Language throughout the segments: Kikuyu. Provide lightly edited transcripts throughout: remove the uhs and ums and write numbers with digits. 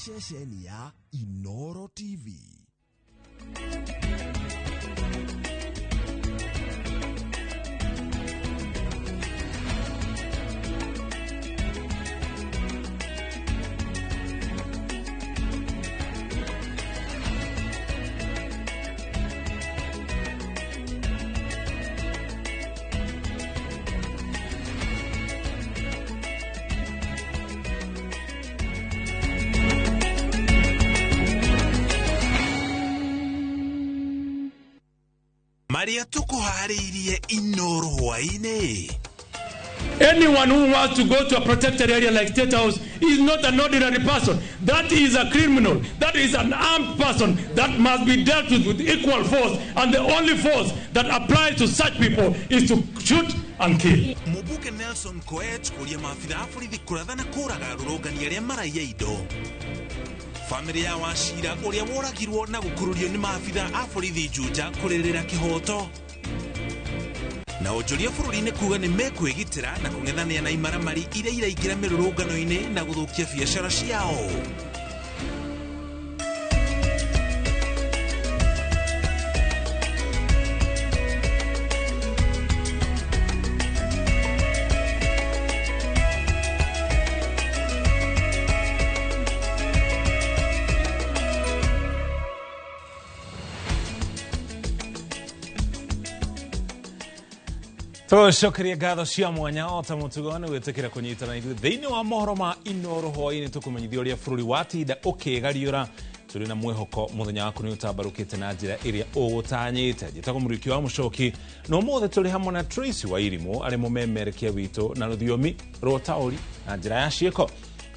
Ceceni ya Inoro TV. Marĩa tũkũharĩirie Inoro hwaĩ-inĩ. Anyone who wants to go to a protected area like State House is not an ordinary person. That is a criminal. That is an armed person that must be dealt with equal force. And the only force that applies to such people is to shoot and kill. Mũmbunge Nelson Koech kũria maabitha a borithi kũratha na kũraga arũrũngani arĩa maraiya indo. Bamĩrĩ ya Wachira ũrĩa woragirwo na gũkururio nĩ maabitha a borithi Juja kũrĩrĩra kĩhoto. Na onjoria bũrũri-inĩ kuga nĩ mekwĩgitĩra na kũng'ethanĩra na imaramari iria iraingĩra mĩrũrũngano-inĩ na gũthũkia biacara ciao. Tũcokerie ngatho cia mwanya o ta mũtugo nĩ gwĩtĩkĩra kũnyitana ithuĩ thĩinĩ wa mohoro ma Inoro hwaĩ-inĩ tũkũmenyithia ũrĩa bũrũri watinda ũkĩgariũra. Tũrĩ na mwĩhoko mũthenya waku nĩ ũtambarũkĩte na njĩra ĩrĩa ũgũtanyĩte. Njĩtagwo Mũriũki wa Mũcoki na ũmũthĩ tũrĩ hamwe na Tracy Wairimũ arĩ mũmemerekia witũ na rũthiomi rwa ũtaũri na njĩra ya ciĩko.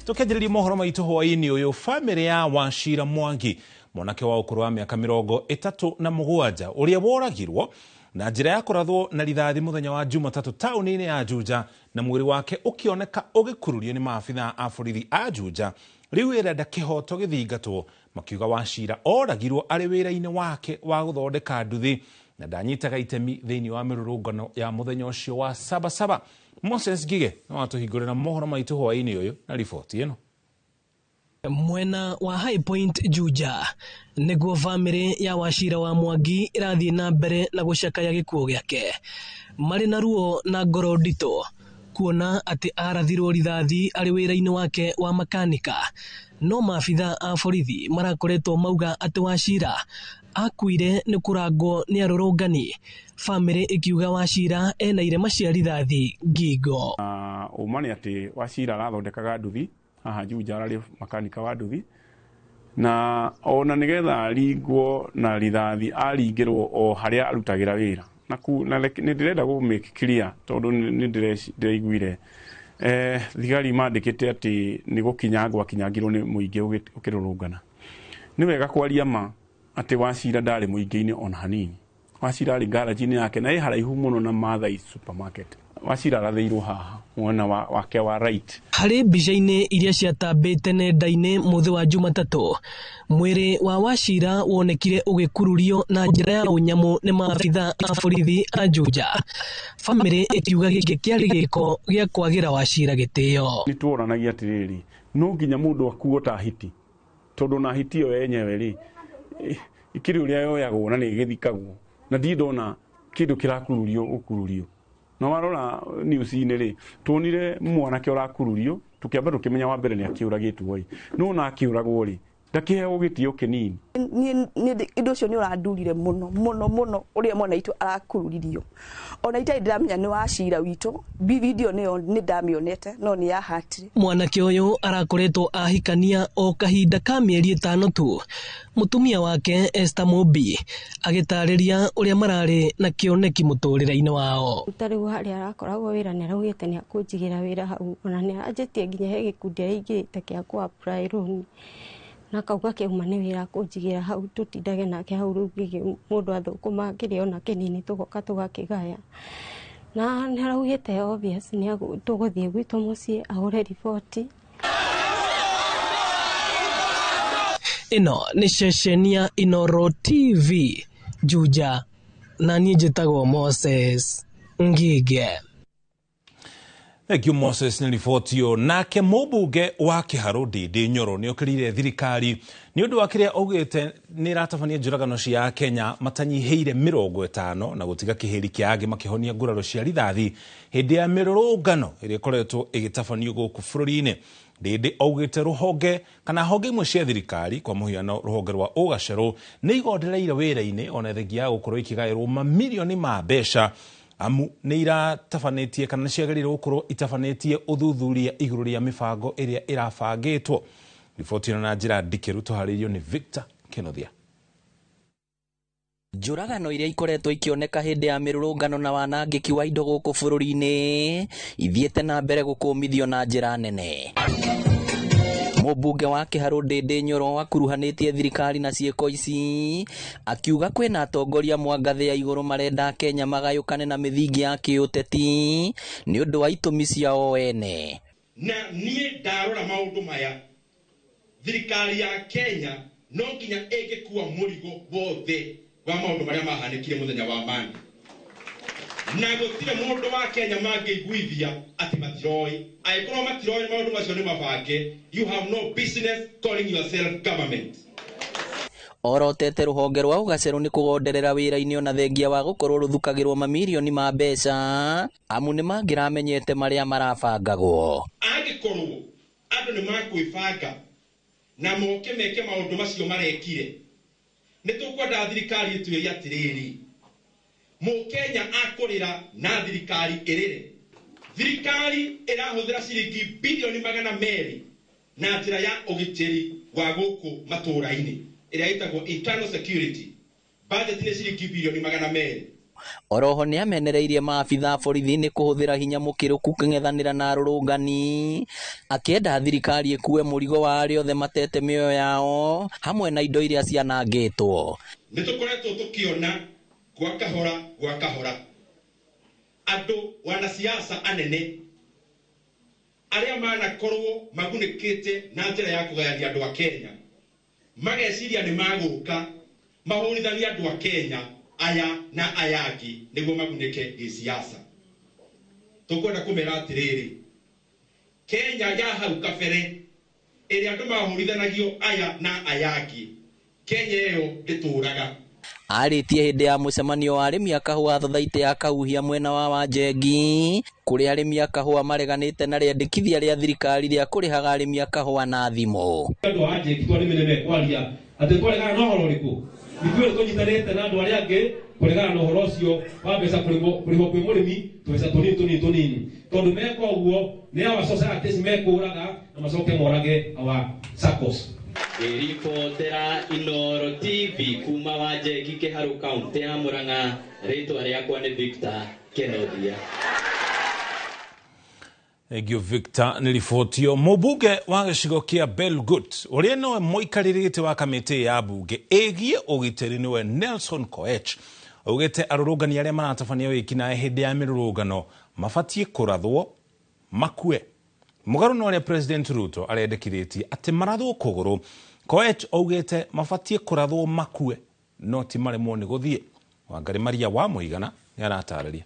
Tũkĩanjĩrĩria mohoro maitũ hwaĩ-inĩ ũyũ, bamĩrĩ ya Wachira Mwangi, mwanake wa ũkũrũ wa mĩaka 37 ũrĩa woragirwo na njĩra ya kũrathwo na rithathi mũthenya wa Jumatatũ taũni-inĩ ya Juja na mwĩrĩ wake ũkĩoneka ũgĩkururio nĩ maabitha a borithi a Juja, rĩu ĩrenda kĩhoto gĩthingatwo, makiuga Wachira oragirwo arĩ wĩra-inĩ wake wa gũthondeka nduthi na ndanyitaga itemi thĩinĩ wa mĩrũrũngano ya mũthenya ũcio wa Sabasaba. Moses Ngige no atũhingũrĩra mohoro maitũ hwaĩ-inĩ ũyũ na riboti ĩno. Mwena wa High Point Juja nĩguo bamĩrĩ ya Wachira wa Mwangi ĩrathiĩ na mbere na gũcakaya gĩkuũ gĩake. Marĩ na ruo na ngoro nditũ kuona atĩ arathirwo rithathi arĩ wĩra-inĩ wake wa makanika. No maabitha a borithi marakoretwo mauga atĩ Wachira akuire nĩ kũrangwo nĩ arũrũngani. Bamĩrĩ ĩkiuga Wachira ena irema cia rithathi ngingo. Ũma nĩ atĩ Wachira arathondekaga nduthi haha Juja, ararĩ makanika wa nduthi, na ona nĩgetha aringwo na rithathi aringĩrwo o harĩa arutagĩra wĩra. Na nĩ ndĩrenda gũ make clear tondũ nĩ ndĩraiguire thigari mandĩkĩte atĩ nĩ gũkinyangwo akinyangirwo nĩ mũingĩ ũkĩrũrũngana. Nĩ wega kwaria ma atĩ Wachira ndarĩ mũingĩ-inĩ ona hanini. Wachira arĩ garage-inĩ yake na ĩ haraihu mũno na Maathai supermarket. Wachira arathĩirwo haha mwena wake wa right. Harĩ mbica-inĩ iria ciatambĩte nenda-inĩ mũthĩ wa Jumatatũ, mwĩrĩ wa Wachira wonekire ũgĩkururio na njĩra ya ũnyamũ nĩ maabitha a borithi a Juja. Bamĩrĩ ĩkiuga gĩkĩ kĩarĩ gĩko gĩa kwagĩra Wachira gĩtĩo. Nĩ tuoranagia atĩrĩrĩ, no nginya mũndũ akuo ta hiti, tondũ na hiti ĩyo yenyewe rĩ ikĩrĩ ũrĩa yoyagwo na nĩ ĩgĩthikagwo, na ndirĩ ndona kĩndũ kĩrakururio gũkururio. Na warora news-inĩ rĩ, tuonire mwanake ũrakururio, tũkĩamba tũkĩmenya wa mbere nĩ akĩũragĩtwo ĩ, no ona akĩũragwo rĩ ndakĩheagwo gĩtĩo kĩnini. Niĩ ũndũ ũcio nĩ ũrandurire mũno mũno mũno ũrĩa mwana witũ arakururirio. Ona itarĩ ndĩramenya nĩ Wachira witũ, video nĩyo nĩ ndamĩonete no nĩ yahatire. Mwanake ũyũ arakoretwo ahikania o kahinda ka mĩeri 5 tu. Mũtumia wake Esther Mumbi agĩtarĩria ũrĩa mararĩ na kĩoneki mũtũrĩre-inĩ wao. Ta rĩu harĩa arakoragwo wĩra nĩ araugĩte nĩ akũnjigĩra wĩra hau, ona nĩ aranjĩtie nginya he gĩkundi aingĩrĩte kĩa kũ apply loan. Na kauga kĩauma nĩ wĩra kũnjigĩra hau tũtindage nake hau rĩu ngĩgĩ mũndũ athũkũma kĩrĩa ona kĩnini tũgoka tũgakĩgaya. Na nĩ araugĩte obvious nĩ tũgũthiĩ gwitũ mũciĩ ahũre riboti. Ĩno nĩ ceceni ya Inoro TV Juja, na niĩ njĩtagwo Moses Ngige. Thank you Moses nĩ riboti ĩyo. Nake mũmbunge wa Kĩharũ Ndindi Nyoro nĩ okĩrĩire thirikari nĩ ũndũ wa kĩrĩa augĩte nĩ ĩratabania njũragano cia Kenya matanyihĩire 50 na gũtiga kĩhĩri kĩa angĩ makĩhonia nguraro cia rithathi hĩndĩ ya mĩrũrũngano ĩrĩa ĩkoretwo ĩgĩtabanio gũkũ bũrũri-inĩ. Ndindi augĩte rũhonge kana honge imwe cia thirikari kwa mũhiano rũhonge rwa ũgacerũ nĩ igondereire wĩra-inĩ ona thengia ya gũkorwo ikĩgaĩrwo mamirioni ma mbeca amu nĩ iratabanĩtie kana nĩ ciagĩrĩirwo gũkorwo itabanĩtie ũthuthuria igũrũ rĩa mĩbango ĩrĩa ĩrabangĩtwo. Riboti ĩno na njĩra ndikĩru tũharĩirio nĩ Victor Kenothia. Njũragano iria ikoretwo ikĩoneka hĩndĩ ya mĩrũrũngano na wanangĩki wa indo gũkũ bũrũri-inĩ ithiĩte na mbere gũkũmithio na njĩra nene. Mũmbunge wa Kĩharũ Ndindi Nyoro akuruhanĩtie thirikari na ciĩko ici akiuga kwĩna atongoria mwangathĩ ya igũrũ marenda Kenya magayũkane na mĩthingi ya kĩũteti nĩ ũndũ wa itũmi ciao ene. Na niĩ ndarora maũndũ maya, thirikari ya Kenya no nginya ĩngĩkua mũrigo wothe wa maũndũ marĩa mahanĩkire mũthenya wa Monday. Na gũtirĩ mũndũ wa Kenya mangĩiguithia atĩ matiroĩ. Angĩkorwo matiroĩ maũndũ macio nĩ mabange, you have no business calling yourself government. Orotete rũhonge rwa ũgacerũ nĩ kũgonderera wĩra-inĩ ona thengia wa gũkorwo rũthukagĩrwo mamirioni ma mbeca amu nĩ mangĩramenyete marĩa marabangagwo. Angĩkorwo andũ nĩ makwĩbanga na moke meke maũndũ macio marekire, nĩ tũkwenda thirikari ĩtwĩre atĩrĩrĩ, mũkenya akũrĩra na thirikari ĩrĩre. Thirikari ĩrahũthĩra ciringi bilioni 200 na njĩra ya ũgitĩri wa gũkũ matũũra-inĩ ĩrĩa ĩtagwo internal security. Budget nĩ ciringi bilioni 200. Oroho nĩ amenereirie maabitha a borithi nĩ kũhũthĩra hinya mũkĩrũku kũng'ethanĩra na arũrũngani akĩenda thirikari ĩkue mũrigo wa arĩa othe matete mĩoyo yao hamwe na indo iria cianangĩtwo. Nĩ tũkoretwo tũkĩona gwa kahora andũ wanasiasa anene arĩa manakorwo magunĩkĩte na njĩra ya kũgayania andũ a Kenya mageciria nĩ magũka mahũrithania andũ a Kenya aya na aya angĩ nĩguo magunĩke gĩsiasa. Tũkwenda kũmera atĩrĩrĩ, Kenya ya hau kabere ĩrĩa andũ mahũrithanagio aya na aya angĩ, Kenya ĩyo ndĩtũraga. Arĩtie hĩndĩ ya mũcemanio wa arĩmi a kahũa thothaitĩ ya Kahuhia mwena wa Wanjengi kũrĩa arĩmi a kahũa mareganĩte na rĩandĩkithia rĩa thirikari rĩa kũrĩhaga arĩmi a kahũa na thimũ. Andũ a Wanjengi twarĩmi nĩ mekwaria atĩ twaregana na ũhoro ũrĩkũ, ithuĩ tũnyitanĩte na andũ arĩa angĩ kũregana na ũhoro ũcio wa mbeca kũrĩhwo kwĩ mũrĩmi tũbeca tũnini tũnini tũnini, tondũ meka ũguo nĩ our societies mekũraga na macoke morage our SACCOs. Ngĩribotera Inooro TV kuma Wanjengi Kĩharũ kaunti ya Murang'a, rĩtwa rĩakwa nĩ Victor Kenothia. Thank you Victor nĩ riboti ĩyo. Mũmbunge wa gĩcigo kĩa Belgut ũrĩa nowe mũikarĩri gĩtĩ wa kamĩtĩ ya mbunge ĩgiĩ ũgitĩri nĩwe Nelson Koech augĩte arũrũngani arĩa maratabania wĩkinaĩ hĩndĩ ya mĩrũrũngano mabatiĩ kũrathwo makue. Mũgarũ na ũrĩa President Ruto arendekithĩtie atĩ marathwo kũgũrũ, Koech augĩte mabatiĩ kũrathwo makue no ti maremwo nĩ gũthiĩ. Wangari Maria wa Mũigana nĩ aratarĩria.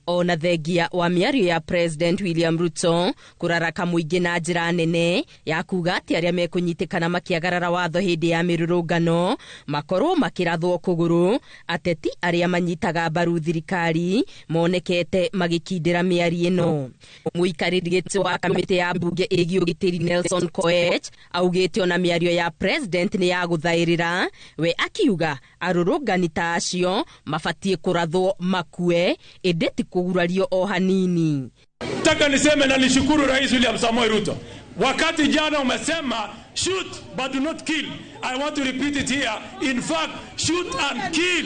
Ona thengia wa mĩario ya President William Ruto kũraraka mũingĩ na njĩra nene ya kuga atĩ arĩa mekũnyitĩkana makĩagarara watho hĩndĩ ya mĩrũrũngano makorwo makĩrathwo kũgũrũ, ateti arĩa manyitaga mbaru thirikari monekete magĩkindĩra mĩario ĩno. Mũikarĩri gĩtĩ wa kamĩtĩ ya mbunge ĩgiĩ ũgitĩri Nelson Koech augĩte ona mĩario ya President nĩ ya gũthaĩrĩra, we akiuga arũrũngani ta acio mabatiĩ kũrathwo makue ĩndĩ ti kugurario o hanini. Nataka niseme na nishukuru Rais William Samoei Ruto. Wakati jana umesema shoot but do not kill. I want to repeat it here. In fact, shoot and kill.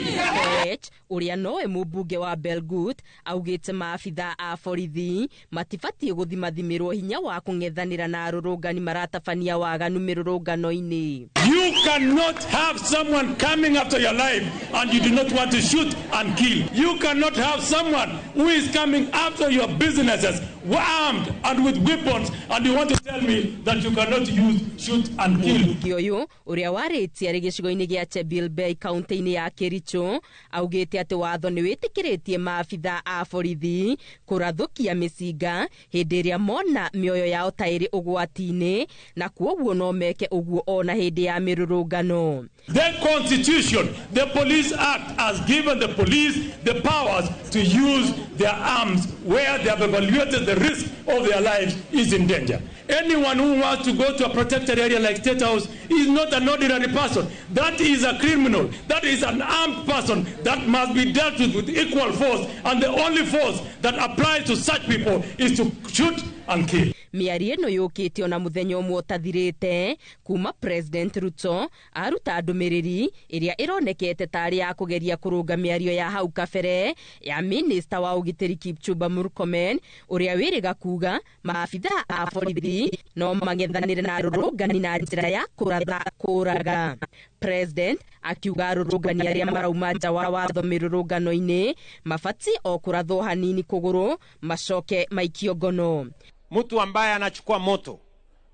Koech ũrĩa nowe mũmbunge wa Belgut augĩte maabitha a borithi matibatiĩ gũthimathimĩrwo hinya wa kũng'ethanĩra na arũrũngani maratabania waganu mĩrũrũngano-inĩ. You cannot have someone coming after your life and you do not want to shoot and kill. You cannot have someone who is coming after your businesses armed and with weapons and you want to tell me that you cannot use shoot shoot and kill. Mũmbunge ũyũ ũrĩa warĩtie arĩ gĩcigo-inĩ gĩa Chebilbei kaunti-inĩ ya Kericho augĩte atĩ watho nĩ wĩtĩkĩrĩtie maabitha a borithi kũrathũkia mĩcinga hĩndĩ ĩrĩa mona mĩoyo yao ta ĩrĩ ũgwati-inĩ, na kwoguo no meke ũguo ona hĩndĩ ya mĩrũrũngano. The Constitution, the Police Act has given the police the powers to use their arms where they have evaluated the risk of their lives is in danger. Anyone who wants to go to a protected area like State House is not an ordinary person. That is a criminal. That is an armed person that must be dealt with equal force. And the only force that applies to such people is to shoot and kill. Mĩario ĩno yũkĩte ona mũthenya ũmwe ũtathirĩte kuma President Ruto aruta ndũmĩrĩri ĩrĩa ĩronekete tarĩ ya kũgeria kũrũnga mĩario ya hau kabere ya minista wa ũgitĩri Kipchumba Murkomen ũrĩa wĩrĩga kuga maabitha a borithi no mang'ethanĩre na arũrũngani na njĩra ya kũratha kũraga. President akiuga arũrũngani arĩa marauma nja wa watho mĩrũrũngano-inĩ mabatiĩ o kũrathwo hanini kũgũrũ macoke maikio ngono. Mtu ambaye anachukua moto,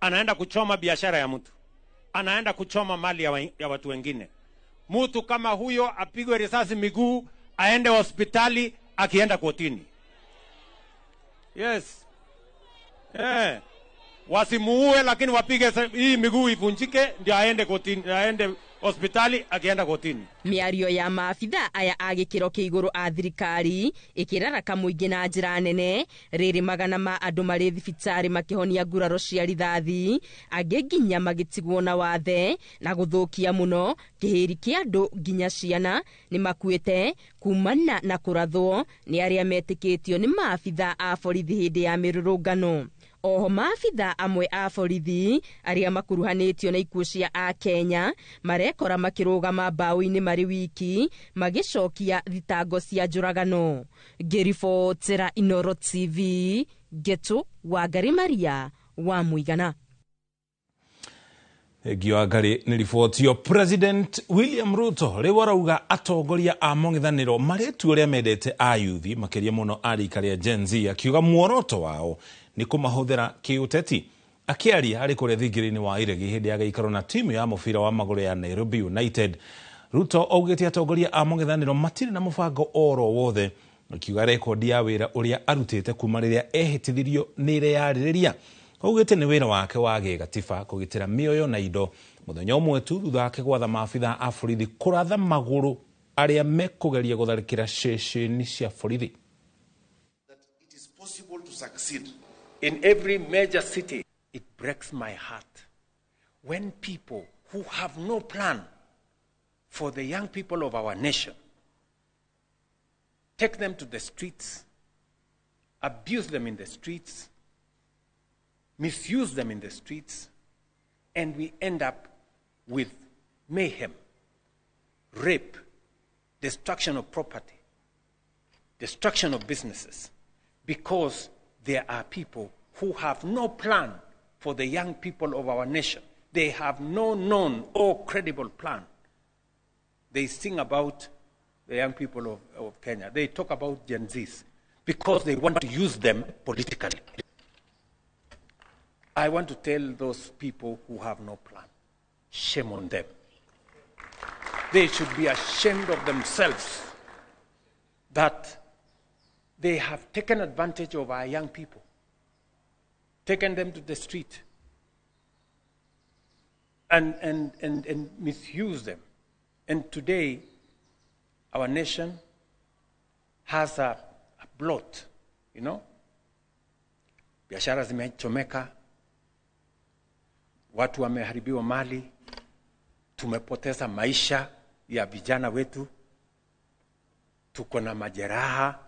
anaenda kuchoma biashara ya mtu, anaenda kuchoma mali ya watu wengine. Mtu kama huyo apigwe risasi miguu, aende hospitali, akienda kotini. Yes. Wasimuue lakini wapige hii miguu ivunjike ndio aende kotini, aende hospitali, akienda kotini. Mĩario ya maabitha aya a gĩkĩro kĩa igũrũ a thirikari ĩkĩraraka mũingĩ na njĩra nene rĩrĩ magana ma andũ marĩ thibitarĩ makĩhonia nguraro cia rithathi, angĩ nginya magĩtigwo na wathe na gũthũkia mũno kĩhĩri kĩa andũ nginya ciana nĩ makuĩte kumana na kũrathwo nĩ arĩa metĩkĩtio nĩ maabitha a borithi hĩndĩ ya mĩrũrũngano. Oho maabitha amwe a borithi arĩa makuruhanĩtio na ikuũ cia a Kenya marekora makĩrũgama mbaũ-inĩ marĩ wiki magĩcokia thitango cia njũragano. Ngĩribotera Inooro TV, Ngetu Wangari Maria wa Mũigana. Thengio Wangari nĩ riboti yo. President William Ruto rĩu arauga atongoria a mũng'ethanĩro marĩtu ũrĩa mendete ayuthi makĩria mũno a rika rĩa Gen Z, akiuga muoroto wao nĩ kũmahũthĩra kĩũteti. Akĩaria arĩ kũrĩa thingira-inĩ wa Iregi hĩndĩ ya gĩikaro na timu ya mũbira wa magũrũ ya Nairobi United, Ruto augĩte atongoria a mũng'ethanĩro matirĩ na mũbango oro wothe, akiuga rekondi ya wĩra ũrĩa arutĩte kuma rĩrĩa ehĩtithirio nĩ ĩreyarĩrĩria. Augĩte nĩ wĩra wake wa gĩgatiba kũgitĩra mĩoyo na indo, mũthenya ũmwe tu thutha wake gwatha maabitha a borithi kũratha magũrũ arĩa mekũgeria gũtharĩkĩra ceceni cia borithi. It is possible to succeed in every major city. It breaks my heart when people who have no plan for the young people of our nation take them to the streets, abuse them in the streets, misuse them in the streets, and we end up with mayhem, rape, destruction of property, destruction of businesses, because there are people who have no plan for the young people of our nation. They have no known or credible plan. They sing about the young people of Kenya. They talk about Gen Zs because they want to use them politically. I want to tell those people who have no plan, shame on them. They should be ashamed of themselves that they have taken advantage of our young people, taken them to the street, and misused them. And today, our nation has a blot. Biashara zimechomeka, watu wameharibiwa mali, tumepoteza maisha ya vijana wetu, tuko na majeraha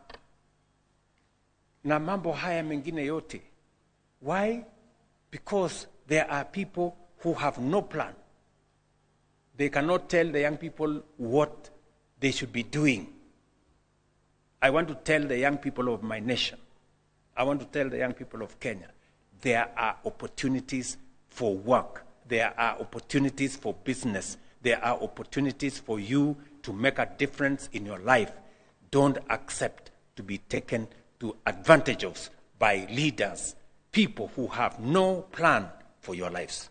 na mambo haya mengine yote. Why? Because there are people who have no plan. They cannot tell the young people what they should be doing. I want to tell the young people of my nation, I want to tell the young people of Kenya, there are opportunities for work. There are opportunities for business. There are opportunities for you to make a difference in your life. Don't accept to be taken to advantage of by leaders, people who have no plan for your lives.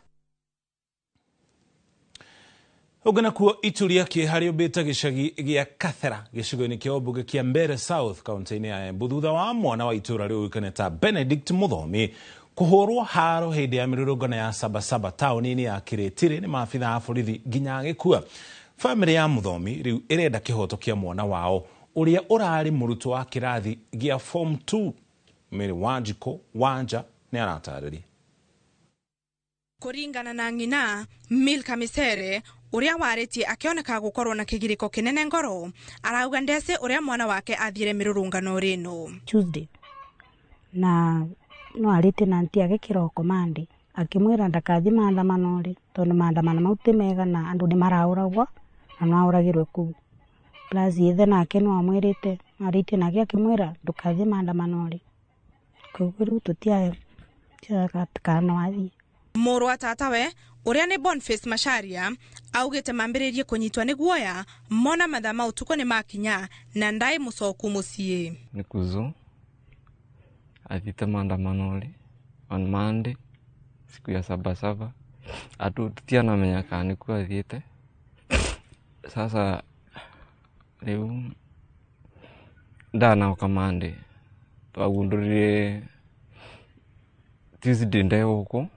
Ũngĩ nakuo itu rĩa kĩeha rĩũmbĩte gĩcagi gĩa Kathera gĩcigo-inĩ kĩa ũmbunge kĩa Mbeere South kaunti-inĩ ya Embu thutha wa mwana wa itũra rĩu ũĩkaine ta Benedict Mũthomi kũhũrwo haro hĩndĩ ya mĩrũrũngano ya Sabasaba taũni-inĩ ya Kĩrĩtĩrĩ nĩ maabitha a borithi nginya agĩkua. Bamĩrĩ ya Mũthomi rĩu ĩrenda kĩhoto kĩa mwana wao ũrĩa ũrarĩ mũrutwo wa kĩrathi gĩa form 2. Mary Wanjikũ Wanja nĩ aratarĩria. Kũringana na ng'ina Milka Micere ũrĩa warĩtie akĩoneka gũkorwo na kĩgirĩko kĩnene ngoro, arauga ndece ũrĩa mwana wake athire mĩrũrũngano rĩno. Tuesday na no arĩtie na auntie ake kĩroko Monday akĩmwĩra ndakathi maandamano rĩ tondũ maandamano mau ti mega na andũ nĩ maraũragwo na no aũragĩrwe kũu. Plus ithe nake no amwĩrĩte arĩtie nake akĩmwĩra ndũkathi maandamano rĩ, koguo rĩu tũtiae kana no athiĩ. Mũrũ wa tatawe ũrĩa nĩ Boniface Macharia augĩte mambĩrĩrie kũnyitwo nĩ guoya mona mathaa ma ũtukũ nĩ makinya na ndaĩ mũcoku mũciĩ. Nĩ kuzo athite maandamano rĩ on Monday siku ya Sabasaba andu tutianamenya kana nĩkuo athiĩte. Sasa rĩu ndanoka Monday twagundũrire Tuesday ndegũkũ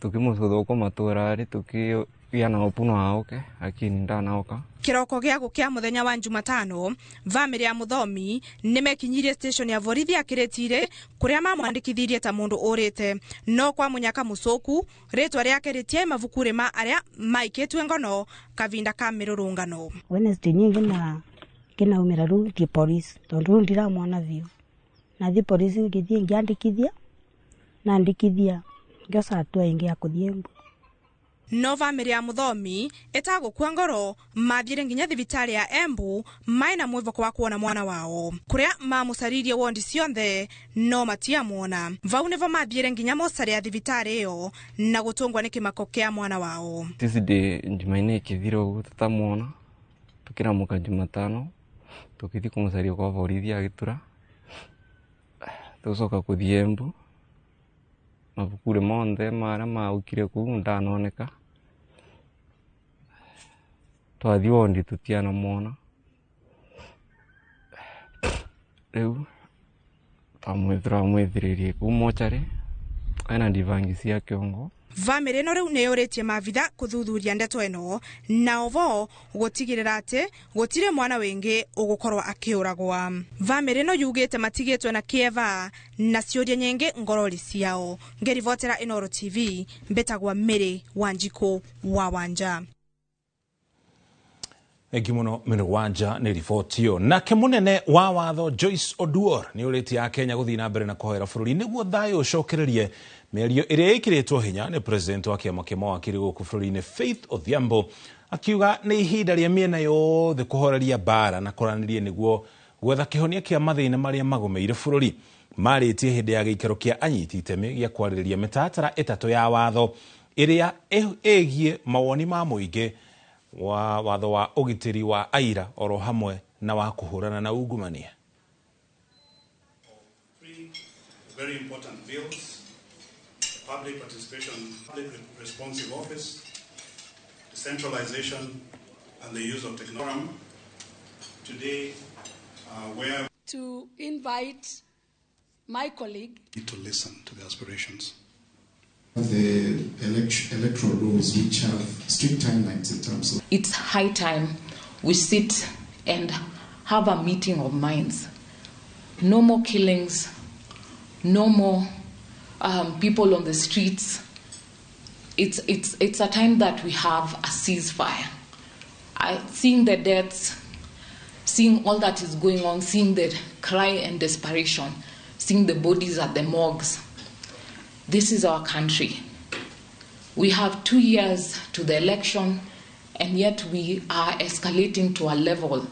tukimũcũtha gũkũ matũra rĩ tukĩgĩa na hope no aoke lakini ndanoka. Kĩroko gĩa gũkĩa mũthenya wa Jumatano bamĩrĩ ya Mũthomi nĩmekinyirie station ya borithi ya Kĩrĩtĩrĩ kũrĩa mamwandĩkithirie ta mũndũ ũrĩte, no kwa mũnyaka mũcũku rĩtwa rĩake rĩtiaĩ mabuku-rĩ ma arĩa maikĩtwe ngono kavinda ka mĩrũrũngano. Wednesday nyingĩ na kĩnaumĩra rĩu thiĩ police tondũ rĩu ndiramwona biũ, na thiĩ police ngĩthiĩ ngĩandĩkithia na andĩkithia ngĩoca hatua ĩngĩ ya kũthiĩ Embu. No bamĩrĩ ya Mũthomi ĩtagũkua ngoro mathiire nginya thibitarĩ ya Embu maĩ na mwĩvoko wa kuona mwana wao kũrĩa mamũcaririe wondi cionthe no matiamuona. Vau nĩvo mathiire nginya mocarĩ ya thibitarĩ ĩyo na gũtũngwa nĩ kĩmako kĩa mwana wao. Tuesday Jumanne ĩkĩthira ũguo tũtamuona, tũkĩramũka Jumatano tũkĩthiĩ kũmũcaria kwa borithi agĩtura tũcoka kũthiĩ Embu mabuku monthe marĩa maũkire kũu ndanoneka. Twathiĩ wondi tũtianamwona. Rĩu tũramwĩthĩrĩrie kũu mocarĩ ena ndibangi cia kĩongo. Bamĩrĩ ĩno rĩu nĩyũrĩtie maabitha kũthuthuria ndeto ĩno na ovo gũtigĩrĩra atĩ gũtirĩ mwana wĩngĩ ũgũkorwo akĩũragwa. Bamĩrĩ ĩno yugĩte matigĩtwe na kĩeva na ciũria nyingĩ ngorori ciao. Ngĩribotera Inooro TV mbĩtagwa Mary Wanjikũ wa Wanja. Thengi mũno Mary Wanja nĩ riboti ĩyo. Nake mũnene wa watho Joyce Oduor nĩ ũrĩtie Akenya gũthiĩ na mbere na kũhoera bũrũri nĩguo thayũ ũcokererie. Mĩario ĩrĩa ĩkĩrĩtwo hinya nĩ president wa kĩama kĩa mawakiri gũkũ bũrũri-inĩ Faith Odhiambo akiuga nĩ ihinda rĩa mĩena yothe kũhoreria mbara na kũranĩria nĩguo gwetha kĩhonia kĩa mathĩna marĩa magũmĩire bũrũri. Marĩtie hĩndĩ ya gĩikaro kĩa anyiti itemi gĩa kwarĩrĩria mĩtaratara ĩtatũ ya watho ĩrĩa ĩgiĩ mawoni ma mũingĩ wa watho wa ũgitĩri wa aira oro hamwe na wa kũhũrana na ungumania. Very important bills, public participation, public responsive office, decentralization, and the use of technology. Today, where to invite my colleague need to listen to the aspirations. The electoral rules, which have strict timelines in terms of. It's high time we sit and have a meeting of minds. No more killings, no more people on the streets. It's a time that we have a ceasefire. Seeing the deaths, seeing all that is going on, seeing the cry and desperation, seeing the bodies at the morgues. This is our country. We have 2 years to the election, and yet we are escalating to a level.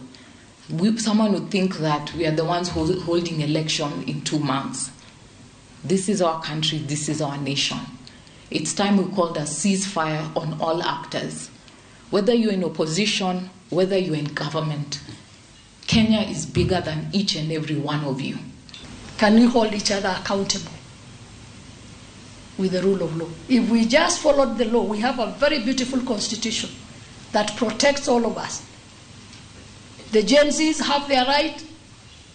Someone would think that we are the ones holding election in 2 months. This is our country, this is our nation. It's time we called a ceasefire on all actors. Whether you're in opposition, whether you're in government, Kenya is bigger than each and every one of you. Can we hold each other accountable with the rule of law? If we just followed the law, we have a very beautiful constitution that protects all of us. The Gen Zs have their right,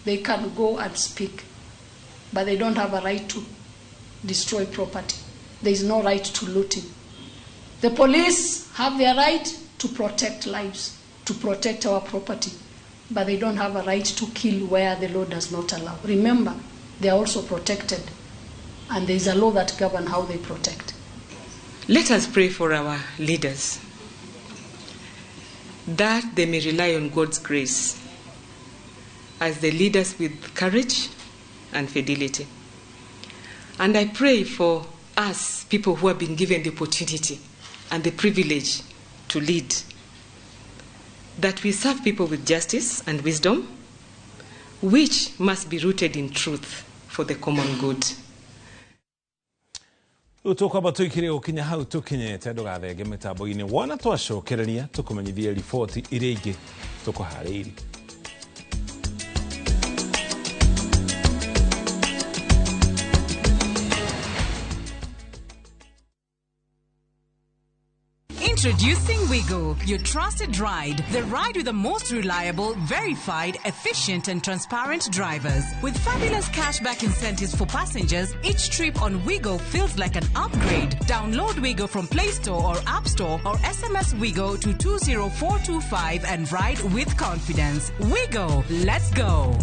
they can go and speak, but they don't have a right to destroy property. There is no right to looting. The police have their right to protect lives, to protect our property, but they don't have a right to kill where the law does not allow. Remember, they are also protected, and there is a law that governs how they protect. Let us pray for our leaders, that they may rely on God's grace as they lead us with courage and fidelity. And I pray for us, people who have been given the opportunity and the privilege to lead, that we serve people with justice and wisdom, which must be rooted in truth for the common good. Rĩu tũkwamba tũikire gũkinya hau tũkinyĩte ndũgathenge mĩtambo-inĩ wona twacokereria tũkũmenyithie riboti iria ingĩ tũkũharĩirie. Introducing Wiggle, your trusted ride. The ride with the most reliable, verified, efficient and transparent drivers. With fabulous cashback incentives for passengers, each trip on Wiggle feels like an upgrade. Download Wiggle from Play Store or App Store or SMS Wiggle to 20425 and ride with confidence. Wiggle, let's go.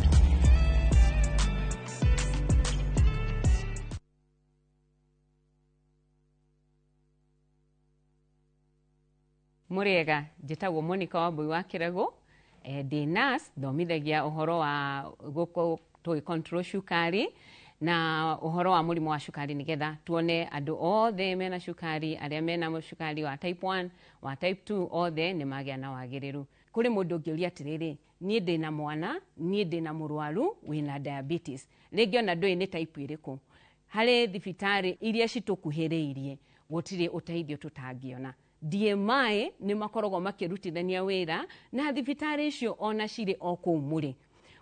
Muriega njĩtagwo Monica Wambui wa Kĩrago, ndĩ nurse, thomithagia ũhoro wa gũkũ tũgĩ control cukari na ũhoro wa mũrimũ wa cukari nĩgetha tuone andũ othe mena cukari, arĩa mena cukari wa type 1, wa type 2, othe nĩ magĩa na wagĩrĩru. Kũrĩ mũndũ ũngĩũria atĩrĩrĩ, niĩ ndĩna mwana, niĩ ndĩna mũrwaru wĩna diabetes, rĩngĩ ona ndũĩ nĩ type ĩrĩkũ. Harĩ thibitarĩ iria citũkuhĩrĩirie gũtirĩ ũteithio tũtangĩona. DMI nĩ makoragwo makĩrutithania wĩra na thibitarĩ icio ona cirĩ o kũu mũrĩ.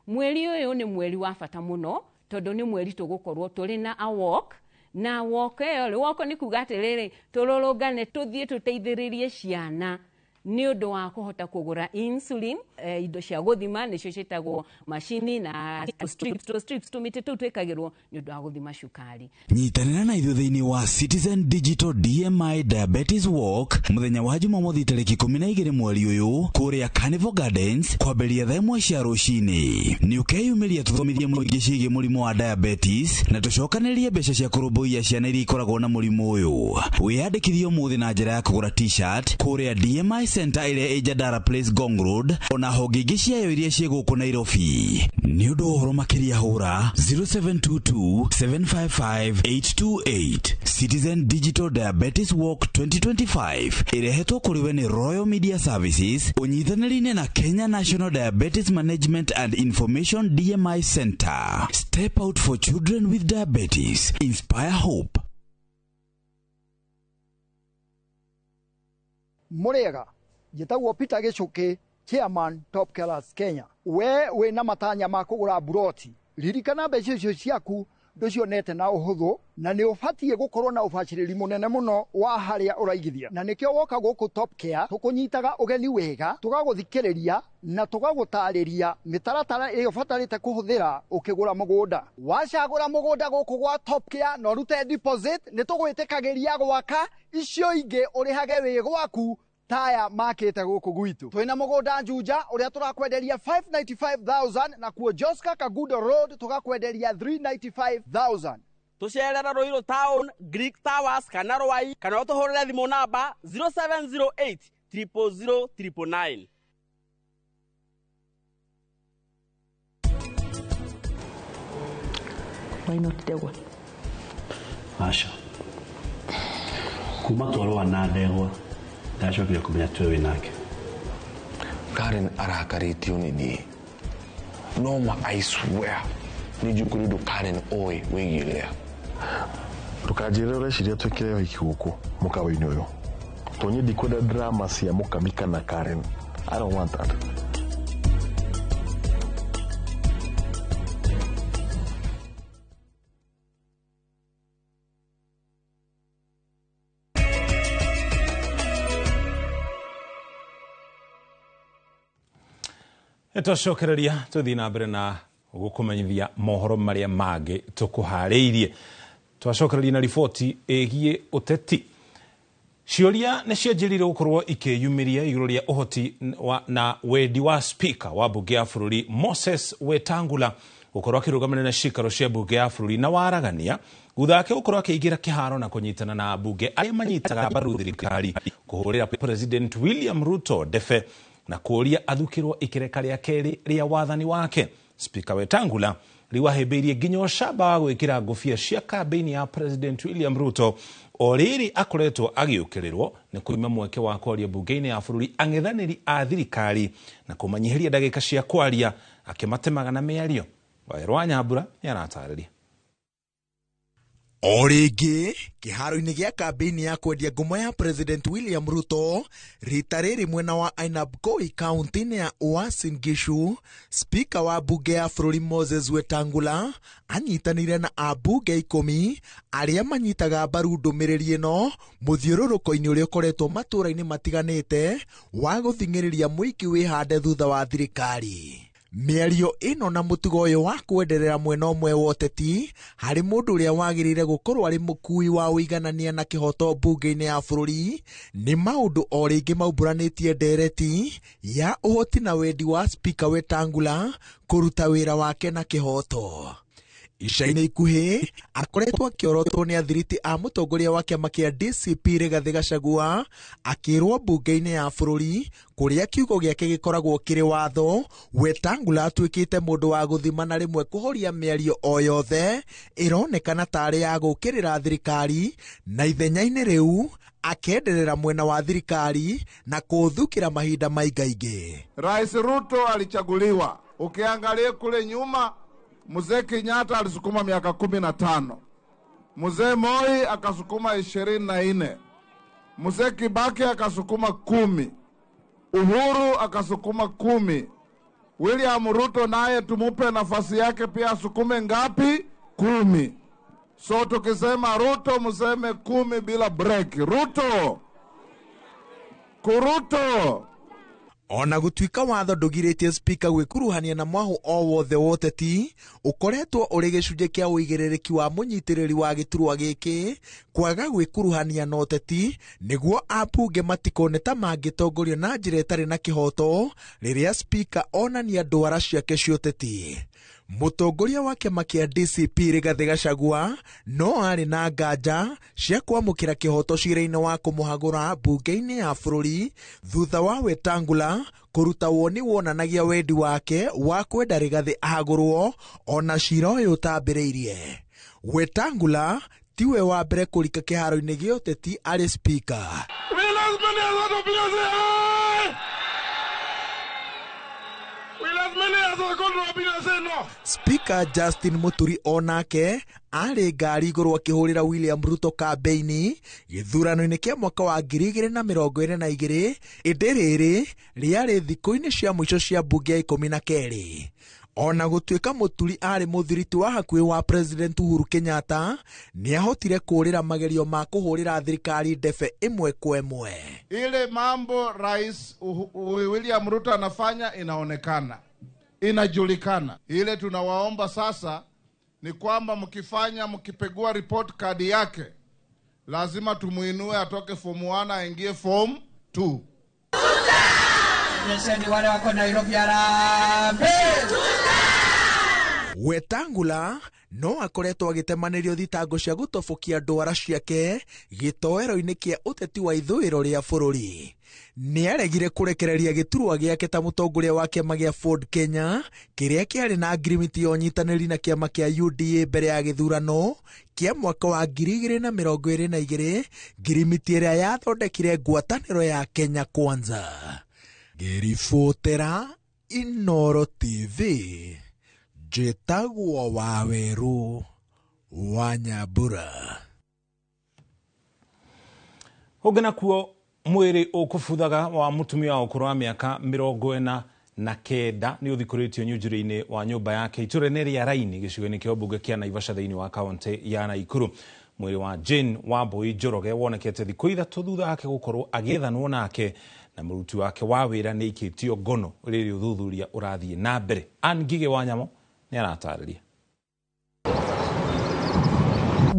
Mweri ũyũ nĩ mweri wa bata mũno tondũ nĩ mweri tũgũkorwo tũrĩ na a walk, na walk ĩyo rĩ, walk nĩ kuga atĩrĩrĩ, tũrũrũngane tũthiĩ tũteithĩrĩrie ciana nĩ ũndũ wa kũhota kũgũra insulin, indo cia gũthima nĩcio ciĩtagwo macini na strips, tũmĩtĩ tũu twĩkagĩrwo nĩ ũndũ wa gũthima cukari. Nyitanĩra na ithuĩ thĩinĩ wa Citizen Digital DMI Diabetes Walk mũthenya wa Jumamothi tarĩki 12 mweri ũyũ kũrĩa Carnival Gardens kwambĩrĩria thaa 1 cia rũcinĩ. Nĩ ũkeyumĩria tũthomithie mũingĩ ciĩgiĩ mũrimũ wa diabetes na tũcokanĩrĩrie mbeca cia kũrũmbũiya ciana iria ikoragwo na mũrimũ ũyũ. Wĩyandĩkithie ũmũthĩ na njĩra ya kũgũra t-shirt kũrĩa DMI Center ĩrĩa ĩ Jandara Place Ngong Road ona honge ingĩ ciayo iria ciĩ gũkũ Nairobi. Nĩ ũndũ wa ũhoro makĩria hũra 0722 755 828. Citizen Digital Diabetes Walk 2025 ĩrehetwo kũrĩ we nĩ Royal Media Services ũnyitanĩri-inĩ na Kenya National Diabetes Management and Information DMI Center. Step out for children with diabetes. Inspire hope. Muriega njĩtagwo Peter Gĩchũkĩ, chairman Top Killers Kenya. We wĩna matanya ma kũgũra buroti, ririkana mbeca icio ciaku ndũcionete na ũhũthũ, na nĩ ũbatiĩ gũkorwo na ũbacĩrĩri mũnene mũno wa harĩa ũraigithia. Na nĩkĩo woka gũkũ Top Care tũkũnyitaga ũgeni wega, tũgagũthikĩrĩria na tũgagũtarĩria mĩtaratara ĩrĩa ũbatarĩte kũhũthĩra ũkĩgũra mũgũnda. Wacagũra mũgũnda gũkũ gwa Top Care na ũrute deposit, nĩ tũgwĩtĩkagĩria gwaka icio ingĩ ũrĩhage wĩ gwaku taya makĩte gũkũ gwitũ. Twĩna mũgũnda Juja ũrĩa tũrakwenderia 595,000 na kuo Joska Kagudo Road tũgakwenderia 395,000. Tũcerera Ruiru Town, Greek Towers kana Rwai, kana ũtũhũrĩre thimũ namba 0708 000 999. Why not ndegwa? Aca. Kuma twarũa na ndegwa ndacokire kũmenya tuwe wĩ nake. Karen arakarĩtio nĩ niĩ. No ma I swear nĩ njũĩ kũrĩ ũndũ Karen oĩ wĩgiĩ Lea. Ndũkanjĩre ũreciria twĩkĩre ũhiki gũkũ mũkawa-inĩ ũyũ. Tondũ niĩ ndikwenda drama cia Mũkami kana Karen. I don't want that. Nĩtwacokereria tũthiĩ na mbere na gũkũmenyithia mohoro marĩa mangĩ tũkũharĩirie. Twacokereria na riboti ĩgiĩ ũteti. Ciũria nĩ cianjĩrĩire gũkorwo ikĩyumĩria igũrũ rĩa ũhoti na wendi wa speaker wa mbunge ya bũrũri Moses Wetangula gũkorwo akĩrũgamĩrĩra ciikaro cia mbunge ya bũrũri na waragania thutha wake gũkorwo akĩingĩra kĩharo na kũnyitana na ambunge arĩa manyitaga mbaru thirikari kũhũrĩra President William Ruto ndebe na kũũria athukĩrwo ikereka rĩa kerĩ rĩa wathani wake. Speaker Wetangula rĩu ahĩmbĩirie nginya ũcamba wa gwĩkĩra ngũbia cia kambĩini ya President William Ruto o rĩrĩ akoretwo agĩũkĩrĩrwo nĩ kũima mweke wa kwaria mbunge-inĩ ya bũrũri ang'ethanĩri a thirikari na kũmanyihĩria ndagĩka cia kwaria akĩmatemaga na mĩario. Wawerũ wa Nyambura nĩ aratarĩria. O rĩngĩ kĩharo-inĩ gĩa kambĩini ya kwendia ngumo ya President William Ruto rita rĩrĩ mwena wa Ainabkoi kaunti-inĩ ya Uasin Gishu, Speaker wa mbunge ya bũrũri Moses Wetangula anyitanĩire na ambunge 10 arĩa manyitaga mbaru ndũmĩrĩri ĩno mũthiũrũrũko-inĩ ũrĩa ũkoretwo matũũra-inĩ matiganĩte wa gũthing'ĩrĩria mũingĩ wĩhande thutha wa thirikari. Mĩario ĩno na mũtugo ũyũ wa kwenderera mwena ũmwe wa ũteti harĩ mũndũ ũrĩa wagĩrĩire gũkorwo arĩ mũkui wa ũiganania na kĩhoto mbunge-inĩ ya bũrũri nĩ maũndũ o rĩngĩ maumbũranĩtie ndereti ya ũhoti na wendi wa Speaker Wetangula kũruta wĩra wake na kĩhoto. Ica-inĩ ikuhĩ akoretwo akĩorotwo nĩ athiriti a mũtongoria wa kĩama kĩa DCP Rigathĩ Gachagua akĩrwo mbunge-inĩ ya bũrũri kũrĩa kiugo gĩake gĩkoragwo kĩrĩ watho. Wetangula atuĩkĩte mũndũ wa gũthima na rĩmwe kũhoria mĩario o yothe ĩronekana tarĩ ya gũũkĩrĩra thirikari na ithenya-inĩ rĩu akenderera mwena wa thirikari na kũũthukĩra mahinda maingaingĩ. Rais Ruto alichaguliwa, ukiangalia kule nyuma Mzee Kenyatta alisukuma miaka 15. Mzee Moi akasukuma 24. Mzee Kibaki akasukuma 10. Uhuru akasukuma 10. William Ruto naye tumupe nafasi yake pia asukume ngapi? 10. So tukisema Ruto mseme 10 bila break. Ruto. Kuruto. Ona gũtuĩka watho ndũgirĩtie speaker gwĩkuruhania na mwahũ o wothe wa ũteti ũkoretwo ũrĩ gĩcunjĩ kĩa ũigĩrĩrĩki wa mũnyitĩrĩri wa gĩturwa gĩkĩ kwaga gwĩkuruhania na ũteti nĩguo ambunge matikone ta mangĩtongorio na njĩra ĩtarĩ na kĩhoto rĩrĩa speaker onania ndwara ciake cia ũteti. Mũtongoria wa kĩama kĩa DCP Rigathĩ Gachagua no arĩ na nganja cia kwamũkĩra kĩhoto cira-inĩ wa kũmũhagũra mbunge-inĩ ya bũrũri thutha wa Wetangula kũruta woni wonanagia wendi wake wa kwenda Rigathĩ ahagũrwo ona cira ũyũ ũtambĩrĩirie. Wetangula tiwe wa mbere kũrika kĩharo-inĩ gĩa ũteti arĩ speaker. Speaker Justin Muturi onake arĩ ngari igũrũ akĩhũrĩra William Ruto kambĩini gĩthurano-inĩ kĩa mwaka wa 2022 ĩndĩ rĩrĩ rĩarĩ thikũ-inĩ cia mũico cia mbunge ya 12. Ona gũtuĩka Muturi arĩ mũthiriti wa hakuhĩ wa President Uhuru Kenyatta nĩahotire kũũrĩra magerio ma kũhũrĩra thirikari ndebe ĩmwe kwa ĩmwe. Ile mambo Rais William Ruto anafanya inaonekana, inajulikana. Ile tunawaomba sasa ni kwamba mkifanya, mkipegua report card yake, lazima tumuinue atoke form 1 aingie form 2. Wale wako Nairobi harambee. Wetangula no akoretwo agĩtemanĩrio thitango cia gũtobokia ndwara ciake gĩtoero-inĩ kĩa ũteti wa ithũĩro rĩa bũrũri. Nĩaregire kũrekereria gĩturwa gĩake ta mũtongoria wa kĩama gĩa Ford Kenya kĩrĩa kĩarĩ na ngirimiti ya ũnyitanĩri na kĩama kĩa UDA mbere ya gĩthurano kĩa mwaka wa 2022, ngirimiti ĩrĩa yathondekire ngwatanĩro ya Kenya Kwanza. Ngĩribotera Inoro TV, njĩtagwo Wawerũ wa Nyambura. Ũngĩ nakuo mwĩrĩ ũkũbuthaga wa mũtumia wa ũkũrũ wa mĩaka 49 nĩ ũthikũrĩtio nyunjurĩ-inĩ wa nyũmba yake itũũra-inĩ rĩa Raini gĩcigo-inĩ kĩa ũmbunge kĩa Naivasha thĩinĩ wa kaunti ya Naikuru. Mwĩrĩ wa Jane Wambui Njoroge wonekete thikũ 3 thutha wake gũkorwo agĩethanwo nake Na mũruti wake wa wĩra nĩ aikĩtio ngono rĩrĩ ũthuthuria ũrathiĩ na mbere. Ann Ngigĩ wa Nyamo nĩ aratarĩria.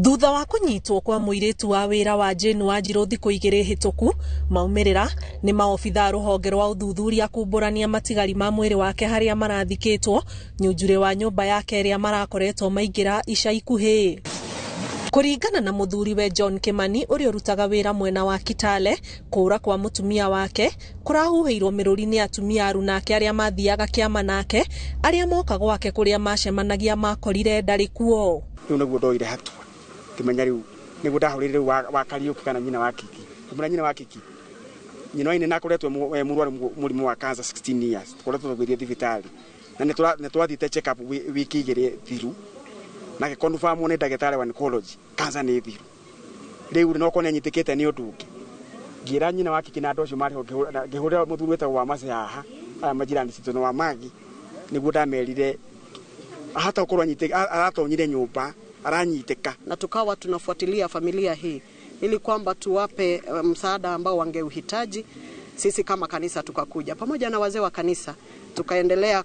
Thutha wa kũnyitwo kwa mũirĩtu wa wĩra wa Jane Wanjiru thikũ igĩrĩ hĩtũku, maumĩrĩra nĩ maobitha rũhonge rwa ũthuthuria kumbũrania matigari ma mwĩrĩ wake harĩa marathikĩtwo nyunjurĩ wa nyũmba yake ĩrĩa marakoretwo maingĩra ica ikuhĩ. Kũringana na mũthuriwe John Kimani ũrĩa ũrutaga wĩra mwena wa Kitale, kũũra kwa mũtumia wake kũrahuhĩirwo mĩrũri nĩ atumia aruna ake arĩa mathiaga kĩama nake, arĩa moka gwake kũrĩa macemanagia makorire ndarĩ kuo. Rĩu nĩguo ndoire hatua ngĩmenya rĩu nĩguo ndahũrĩire rĩu wa Kariũki kana nyina wa Kiki, ngĩmwĩra nyina wa Kiki, nyina wa Ine akoretwo e mũrwaru mũrimũ wa cancer 16 years, tũkoretwo tũgĩthiĩ thibitarĩ na nĩ twathiĩte check up wiki 2 thiru na gĩkonfirmwo nĩ ndagĩtarĩ wa oncology cancer nĩ thiru. Rĩu no korwo nĩ anyitĩkĩte nĩ ũndũ ũngĩ. Ngĩra nyina wa Kiki na andũ acio marĩ ho, ngĩhũrĩra mũthuri wĩtagwo wa Mace haha, aya majirani citũ na wa Magi, nĩguo ndamerire hata gũkorwo aratonyire nyũmba aranyitĩka. Na tukawa tunafuatilia familia hii ili kwamba tuwape msaada ambao wangeuhitaji. Sisi kama kanisa tukakuja pamoja na wazee wa kanisa, tukaendelea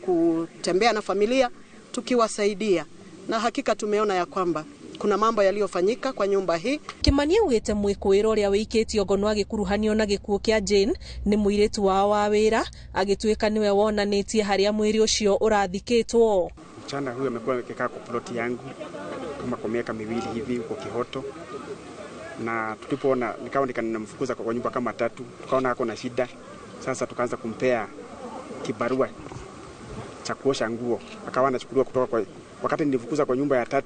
kutembea na familia tukiwasaidia, na hakika tumeona ya kwamba kuna mambo yaliyofanyika kwa nyumba hii. Kimani augĩte mwĩkũĩro ũrĩa wĩikĩtio ngono agĩkuruhanio na gĩkuũ kĩa Jane nĩ mũirĩtu wao wa wĩra, agĩtuĩka nĩwe wonanĩtie harĩa mwĩrĩ ũcio ũrathikĩtwo. Msichana huyu amekuwa akikaa kwa ploti yangu kama kwa miaka 2 hivi huko Kihoto, na tulipoona nikawa nikanamfukuza kwa nyumba kama 3, tukaona ako na shida. Sasa tukaanza kumpea kibarua cha kuosha nguo, akawa anachukuliwa kutoka kwa, wakati nilifukuza kwa nyumba ya 3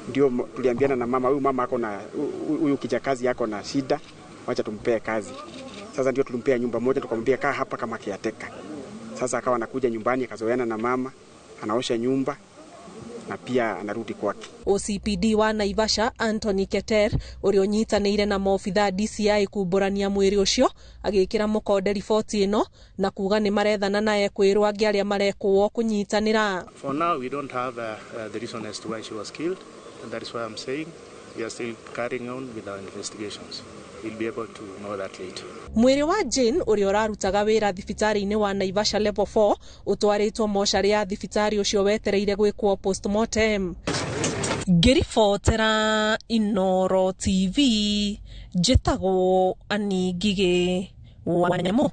ndio tuliambiana na mama, huyu mama ako na huyu kijakazi yako na shida, wacha tumpee kazi. Sasa ndio tulimpea nyumba moja, tukamwambia kaa hapa kama kiateka. Sasa akawa anakuja nyumbani akazoeana na mama, anaosha nyumba na pia anarudi kwake. OCPD wa Naivasha Anthony Keter ũrĩa ũnyitanĩire na maobitha DCI kumbũrania mwĩrĩ ũcio agĩkĩra mũkonde riboti ĩno na kuga nĩ marethana na ekwĩrwo angĩ arĩa marekũo kũnyitanĩra. For now we don't have the reason as to why she was killed, and that is why I'm saying we are still carrying on with our investigations. We'll be able to know that later. Mwĩrĩ wa Jane ũrĩa ũrarutaga wĩra thibitarĩ-inĩ wa Naivasha level 4 ũtwarĩtwo mocarĩ ya thibitarĩ ũcio wetereire gwĩkwo postmortem. Ngĩribotera Inooro TV njĩtagwo Annie Ngigĩ wa Nyamũ.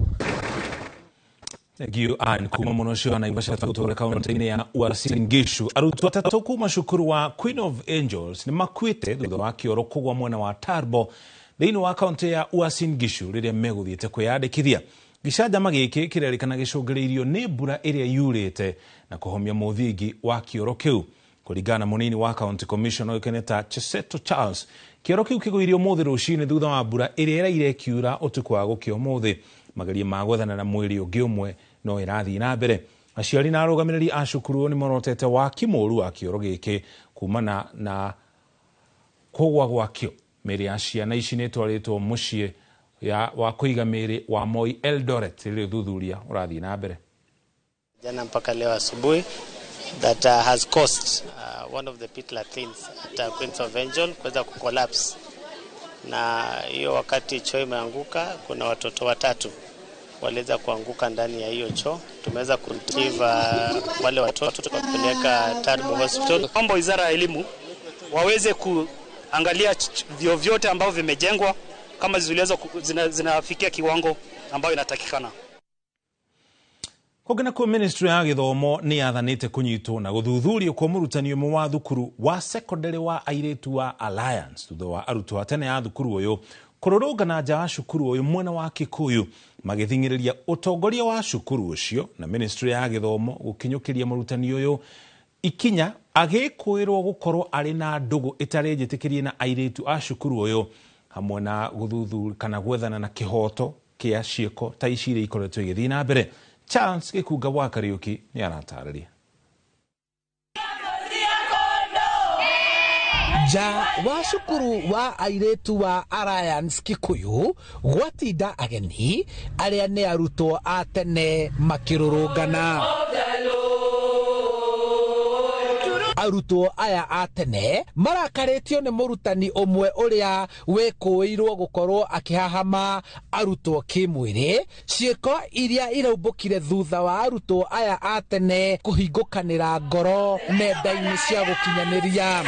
Thank you Ann kuma muno cio Naivasha tũtũre kaunti-inĩ ya Uasin Gishu. Arutwo 3 kuma cukuru wa Queen of Angels nĩ makuĩte thutha wa kĩoro kũgwa mwena wa Tarbo thĩinĩ wa kaunti ya Uasin Gishu rĩrĩa megũthiĩte kwĩyandĩkithia. Gĩcanjama gĩkĩ kĩrerĩkana gĩcũngĩrĩirio nĩ mbura ĩrĩa yurĩte na kũhomia mũthingi wa kĩoro kĩu. Kũringana na mũnini wa county commissioner ũĩkaine ta Cheseto Charles, kĩoro kĩu kĩgũirio ũmũthĩ rũcinĩ thutha wa mbura ĩrĩa ĩraire ĩkiura ũtukũ wa gũkĩa ũmũthĩ. Mageria ma gwethana na mwĩrĩ ũngĩ ũmwe no ĩrathiĩ na mbere. Aciari na arũgamĩrĩri a cukuru nĩ morotete waki mũũru wa kĩoro gĩkĩ kumana na kũgwa gwakĩo. Mĩĩrĩ ya ciana ici nĩ ĩtwarĩtwo mũciĩ wa kũiga mĩĩrĩ wa Moi Eldoret rĩrĩa ũthuthuria ũrathiĩ na mbere. Jana mpaka leo asubuhi that has caused one of the pit latrines at Queens of Angel kuweza kucollapse, na hiyo wakati choo imeanguka kuna watoto 3 waliweza kuanguka ndani ya hiyo choo. Tumeweza kuretrieve wale watoto tukapeleka Tarbo Hospital. Omba wizara ya elimu waweze kuangalia vyoo vyote ambavyo vimejengwa kama zinafikia kiwango ambayo inatakikana. Kũngĩ nakuo ministry ya gĩthomo nĩ yathanĩte kũnyitwo na gũthuthurio kwa mũrutani ũmwe wa thukuru wa secondary wa airĩtu wa Alliance thutha wa arutwo a tene a thukuru ũyũ kũrũrũngana nja wa cukuru ũyũ mwena wa Kikuyu magĩthing'ĩrĩria ũtongoria wa cukuru ũcio na ministry ya gĩthomo gũkinyũkĩria mũrutani ũyũ ikinya agĩkũĩrwo gũkorwo arĩ na ndũgũ ĩtarĩ njĩtĩkĩrie na airĩtu a cukuru ũyũ hamwe na gũthuthuria kana gwethana na kĩhoto kĩa ciĩko ta ici iria ikoretwo igĩthiĩ na mbere. Charles Gĩkunga wa Kariũki nĩ aratarĩria. Nja wa cukuru wa airĩtu wa Alliance Kikuyu gwatinda ageni arĩa nĩ arutwo a tene makĩrũrũngana. Arutwo aya a tene marakarĩtio nĩ mũrutani ũmwe ũrĩa wĩkũĩirwo gũkorwo akĩhahama arutwo kĩmwĩrĩ, ciĩko iria iraumbũkire thutha wa arutwo aya a tene kũhingũkanĩra ngoro nenda-inĩ cia gũkinyanĩria.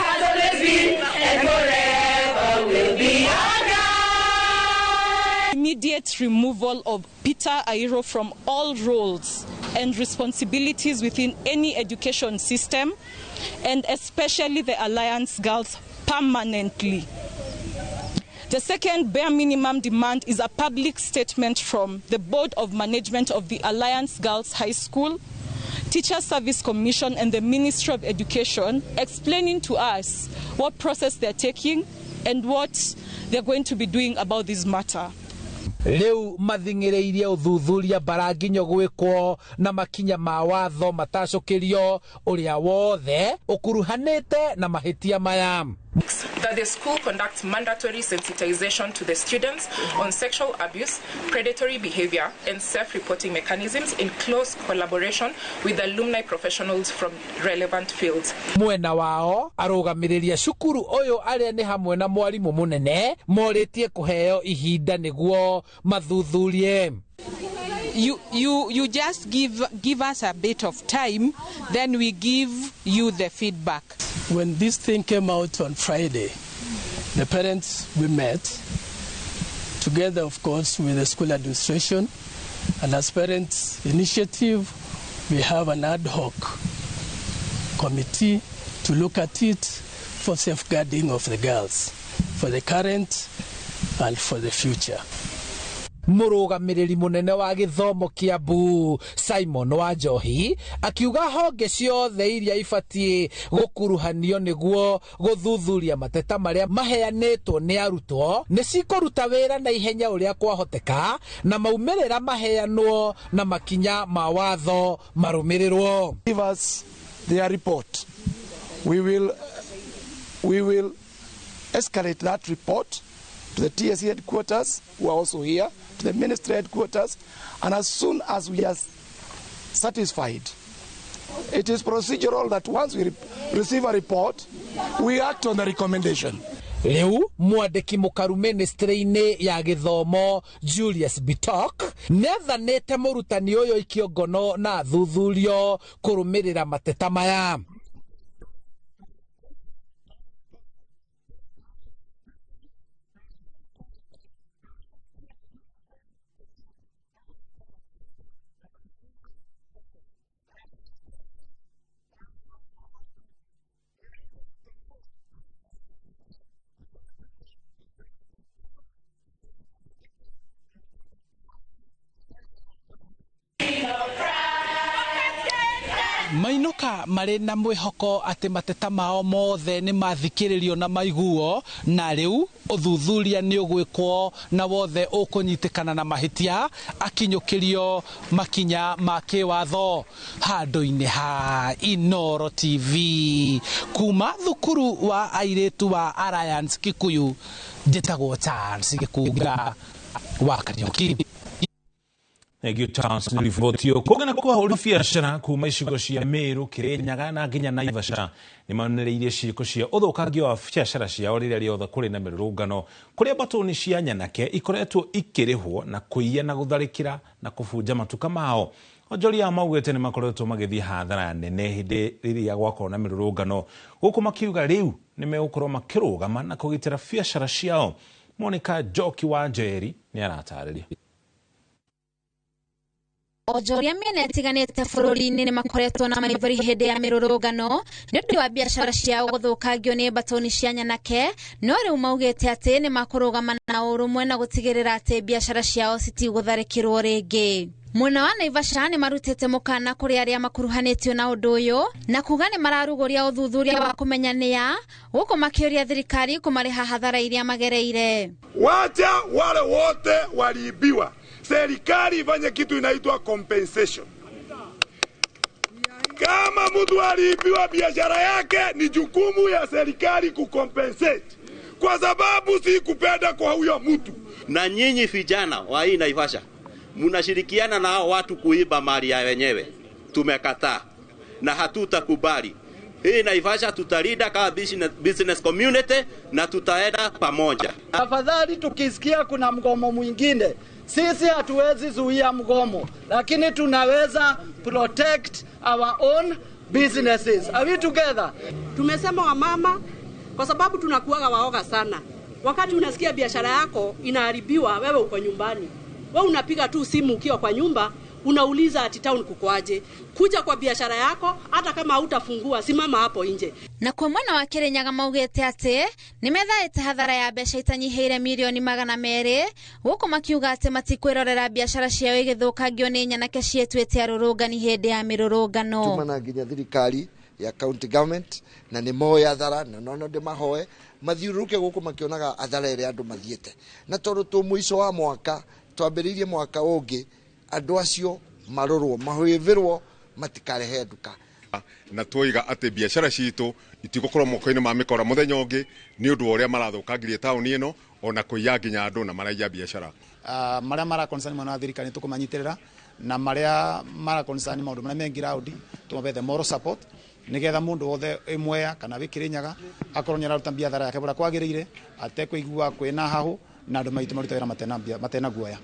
Immediate removal of Peter Airo from all roles and responsibilities within any education system, and especially the Alliance Girls, permanently. The second bare minimum demand is a public statement from the Board of Management of the Alliance Girls High School, Teacher Service Commission and the Ministry of Education, explaining to us what process they're taking and what they're going to be doing about this matter. Rĩu mathing'ĩrĩirie ũthuthuria mbaranginyo gwĩkwo na makinya ma watho matacũkĩrio ũrĩa wothe ũkuruhanĩte na mahĩtia maya. That the school conducts mandatory sensitization to the students on sexual abuse, predatory behavior, and self-reporting mechanisms in close collaboration with alumni professionals from relevant fields. Mwena wao arũgamĩrĩria cukuru ũyũ arĩa nĩ hamwe na mwarimũ mũnene morĩtie kũheo ihinda nĩguo mathuthurie. You just give us a bit of time, then we give you the feedback. When this thing came out on Friday, the parents we met, together of course with the school administration, and as parents initiative, we have an ad hoc committee to look at it for safeguarding of the girls, for the current and for the future. Mũrũgamĩrĩri mũnene wa gĩthomo Kiambu Simon Wanjohi akiuga honge ciothe iria ibatiĩ gũkuruhanio nĩguo gũthuthuria mateta marĩa maheanĩtwo nĩ arutwo nĩ cikũruta wĩra na ihenya ũrĩa kwahoteka na maumĩrĩra maheanwo na makinya ma watho marũmĩrĩrwo. Give us their report. We will escalate that report to the TSC headquarters, who are also here, to the ministry headquarters, and as soon as we are satisfied, it is procedural that once we receive a report, we act on the recommendation. Rĩu mwandĩki mũkaru ministry-inĩ ya gĩthomo Julius Bitok nĩathanĩte mũrutani ũyũ aikio ngono na athuthurio kũrũmĩrĩra mateta maya. Mainũka marĩ na mwĩhoko atĩ mateta mao mothe nĩ mathikĩrĩrio na maiguo, na rĩu ũthuthuria nĩ ũgwĩkwo na wothe ũkũnyitĩkana na mahĩtia akinyũkĩrio makinya ma kĩwatho. Handũ-inĩ ha Inooro TV kuma thukuru wa airĩtu wa Alliance Kikuyu, njĩtagwo Charles Gĩkunga wa Kariũki. Thank you, Charles. Nilivotio kũgana kwa hũri biacara kuma icigo cia Meru, Kirinyaga na nginya Naivasha nĩ monereirie ciĩko cia ũthũkangia wa biacara ciao rĩrĩa rĩothe kũrĩ na mĩrũrũngano kũrĩa mbatũni cia nyanake ikoretwo ikĩrĩhwo na kũiya na gũtharĩkĩra na kũbunja matuka mao. Onjoria maugĩte nĩ makoretwo magĩthiĩ hathara nene hĩndĩ rĩrĩa gwakorwo na mĩrũrũngano, gũkũ makiuga rĩu nĩ megũkorwo makĩrũgama na kũgitĩra biacara ciao. Monica Njoki wa Njeri nĩ aratarĩria. Onjoria mĩena ĩtiganĩte bũrũri-inĩ nĩ makoretwo na maithori hĩndĩ ya mĩrũrũngano nĩ ũndũ wa biacara ciao gũthũkangio nĩ mbatũni cia nyanake, no rĩu maugĩte atĩ nĩ makũrũgama na ũrũmwe na gũtigĩrĩra atĩ biacara ciao citigũtharĩkĩrwo rĩngĩ. Mwena wa Naivasha nĩ marutĩte mũkana kũrĩ arĩa makuruhanĩtio na ũndũ ũyũ na kuga nĩ mararugũria ũthuthuria wa kũmenya nĩa, gũkũ makĩũria thirikari kũmarĩha hathara iria magereire. Wacha wale wote waliibiwa, serikali ifanye kitu inaitwa compensation. Kama mtu aliibiwa biashara yake, ni jukumu ya serikali kucompensate, kwa sababu si kupenda kwa huyo mtu. Na nyinyi vijana wa hii Naivasha mnashirikiana na hao watu kuiba mali ya wenyewe. Tumekataa na hatutakubali. Hii Naivasha tutalinda kama business community na tutaenda pamoja. Afadhali tukisikia kuna mgomo mwingine, sisi hatuwezi zuia mgomo, lakini tunaweza protect our own businesses. Are we together? Tumesema wamama, kwa sababu tunakuwaga waoga sana. Wakati unasikia biashara yako inaharibiwa, wewe uko nyumbani, wewe unapiga tu simu ukiwa kwa nyumba, unauliza ati town kukoaje. Kuja kwa biashara yako, hata kama hautafungua, simama hapo nje. Na kwa mwena wa Kirinyaga maugite ati nimethaite hathara ya mbeca itanyihiire mirioni 200 guku makiuga ati matikwirorera biashara ciao igithukangio ni nyanake cietwite arurungani hindi ya mirurungano. Tumana nginya thirikari ya county government na nĩ moĩ athara na no ndĩmahoe mathiũrũrũke gũkũ makĩonaga athara ĩrĩa andũ mathiĩte, na tondũ tũ mũico wa mwaka twambĩrĩirie mwaka ũngĩ, andũ acio marorwo mahwĩvĩrwo matikarehe nduka. Na twoiga atĩ biacara citũ itigũkorwo moko-inĩ ma mĩkora mũthenya ũngĩ nĩ ũndũ wa ũrĩa marathũkangirie taũni ĩno ona kũiya nginya andũ na maraiya biacara. Marĩa mara concern mwena wa thirikari tũkũmanyitĩrĩra, na marĩa mara concern maũndũ marĩa me ground tũmahe moral support nigetha mundu wothe Mwea kana wi Kirinyaga akorwo ni araruta biathara yake buria kwagiriire atekũigua kwina hahu na andu maitu maruta wira matena guoya.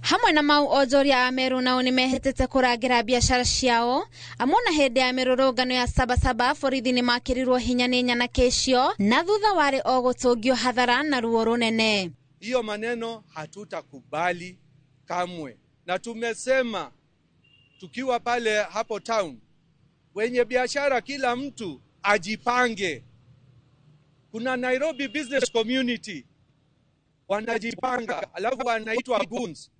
Hamwe na mau onjoria a Meru nao nimehĩtĩte kũrangĩra biacara ciao amwe na hĩndĩ ya mĩrũrũngano ya Sabasaba borithi nĩmakĩrirwo hinya nĩ nyanake icio na thutha warĩ o gũtũngio hathara na ruo rũnene. Hiyo maneno hatutakubali kamwe, na tumesema tukiwa pale hapo town, wenye biashara kila mtu ajipange. Kuna Nairobi Business Community wanajipanga, alafu wanaitwa goons.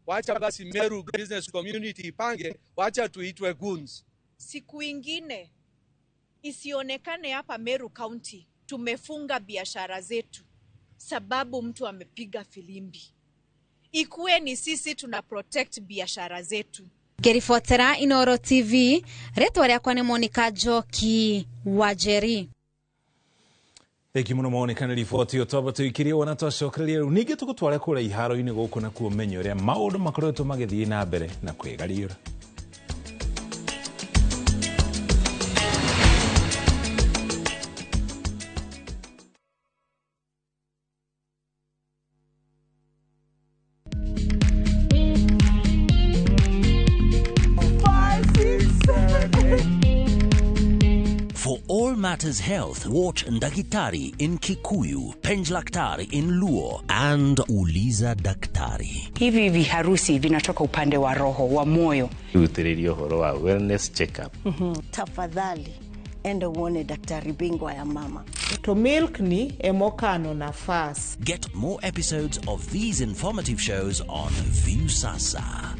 Wacha basi Meru Business Community ipange, wacha tuitwe goons. Siku ingine isionekane hapa Meru County tumefunga biashara zetu sababu mtu amepiga filimbi. Ikuwe ni sisi tuna protect biashara zetu. Ngeribotera Inooro TV, rĩtwa rĩakwa nĩ Monica Njoki Wanjeri. Thengi muno Monica nĩ riboti ĩyo twamba tũikirie wona twacokereria rĩu ningĩ tũgũtware kũrĩa iharo-inĩ gũkũ nakuo ũmenye ũrĩa maũndũ makoretwo magĩthiĩ na mbere na kwĩgariũra. For all matters health, watch Ndakitari in Kikuyu, Penjlaktari in Luo, and Uliza Daktari. Hivi viharusi vinatoka upande wa roho, wa moyo. Utiririo horo wa wellness check-up. Tafadhali, enda uone daktari bingwa ya mama. To milk ni emokano nafas. Get more episodes of these informative shows on Viusasa.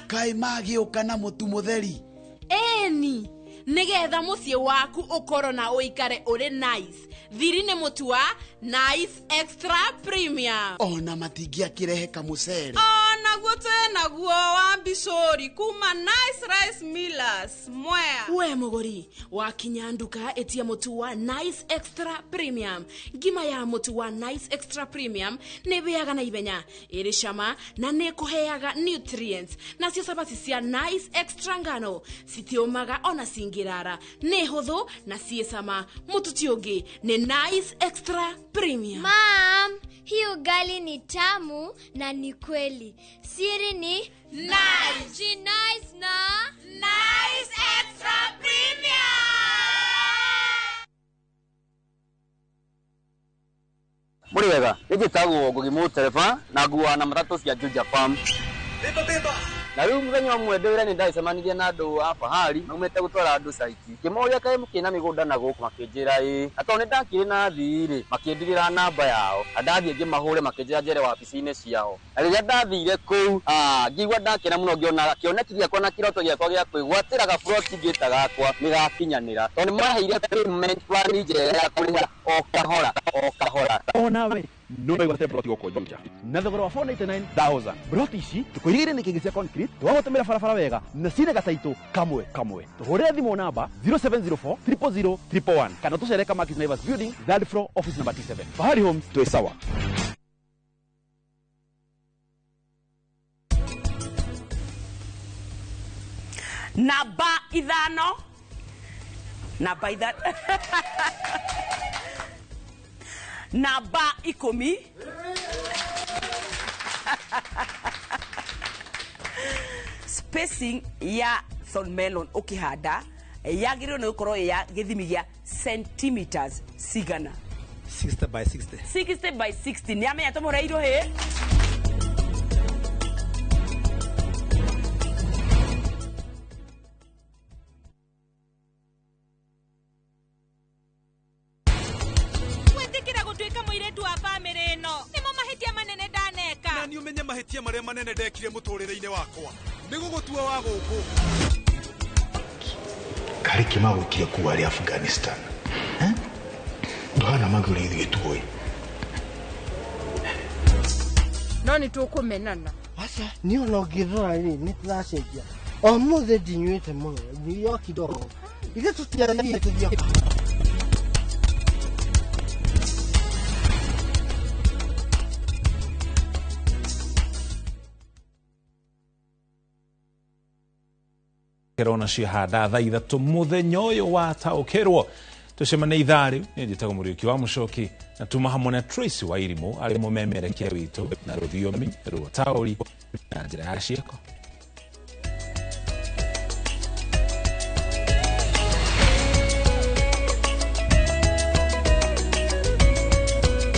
Kai magĩũka na mũtu mũtheri. Ĩni, nĩgetha mũciĩ waku ũkorwo na ũikare ũrĩ nice. Thiri nĩ mũtu wa Nice Extra Premium. Ona matingĩakĩrehe kamũcere. Onaguo twĩnaguo wa mbicũri kuma Nice Rice Millers Mwea. We mũgũri, wakinya nduka ĩtia mũtu wa Nice Extra Premium. Ngima ya mũtu wa Nice Extra Premium nĩ ĩhĩaga na ihenya, ĩrĩ cama na nĩ ĩkũheaga nutrients. Nacio cabaci cia Nice Extra ngano citiũmaga ona cingĩrara, nĩ hũthũ na ciĩ cama. Mũtu ti ũngĩ nĩ Nice Extra Premium. Mom, hii ugali ni tamu na ni kweli. Siri ni Nice. Nice na Nice Extra Premium. Muri wega, njĩtagwo Ngugi Mũtereba na nguaga na matatũ cia Juja Farm. Na rĩu mũthenya ũmwe ndĩ wĩra nĩ ndacemanirie na andũ a fahari maumĩte gũtwara andũ caiti. Ngĩmoria kaĩ mũkĩrĩ na mĩgũnda na gũkũ, makĩnjĩra ĩĩ. Na tondũ nĩ ndakĩrĩ na athii rĩ, makĩndigĩra namba yao. Na ndathiĩ ngĩmahũre makĩnjĩra njere wabici-inĩ ciao. Na rĩrĩa ndathire kũu, ngĩigua ndakena mũno ngĩona kĩoneki gĩakwa na kĩroto gĩakwa gĩa kwĩgwatĩra gaburoti ngĩta gakwa nĩ gakinyanĩra. Tondũ nĩ maheire payment plan njega ya kũrĩha o kahora o kahora. Onawe No wĩgwatĩre ploti gũkũ Juja na thogora wa 499,000. Ploti ici tũkũirigĩire nĩ kĩngĩ cia concrete, twagũtũmĩra barabara wega na cina gataitũ kamwe kamwe. Tũhũrĩre thimũ namba 0704 000 111 kana tũcere Kamakis Naivas Building, third floor, office number T7. Fahari Homes, twĩ sawa. Namba 5, namba 5, namba 10. Spacing ya thorn melon ukihanda yagĩrĩirwo nĩ gũkorwo ya gĩthimi gĩa centimeters cigana? 60 by 60. 60 by 60. Nĩ amenya tũmũreirwo hĩ. Gwĩtĩkĩra gũtuĩka mũirĩtu wa bamĩrĩ ĩno nĩmo mahĩtia manene ndaneka. Na nĩ ũmenye mahĩtia marĩa manene ndekire mũtũrĩre-inĩ wakwa nĩ gũgũtua wa gũkũ. Karĩ kĩmagũkire kuu arĩ Afghanistan. Ndũhana magũrĩ ithuĩ tuoĩ. No nĩ tũkũmenana. Aca, niĩ ona ũngĩrora rĩ, nĩ tũracenjia. O mũthĩ ndinyuĩte mũno, nyuire o kidogo. Ithuĩ tũtiathiĩ tũthiĩ. Kerona ciahanda thaa 3 mũthenya ũyũ wa taũkĩrwo. Tũcemanie ithaa rĩu. Niĩ njĩtagwo Mũriũki wa Mũcoki na tuma hamwe na Tracy wa Irimũ arĩ mũmemerekia witũ na rũthiomi rwa taũri na njĩra ya ciĩko.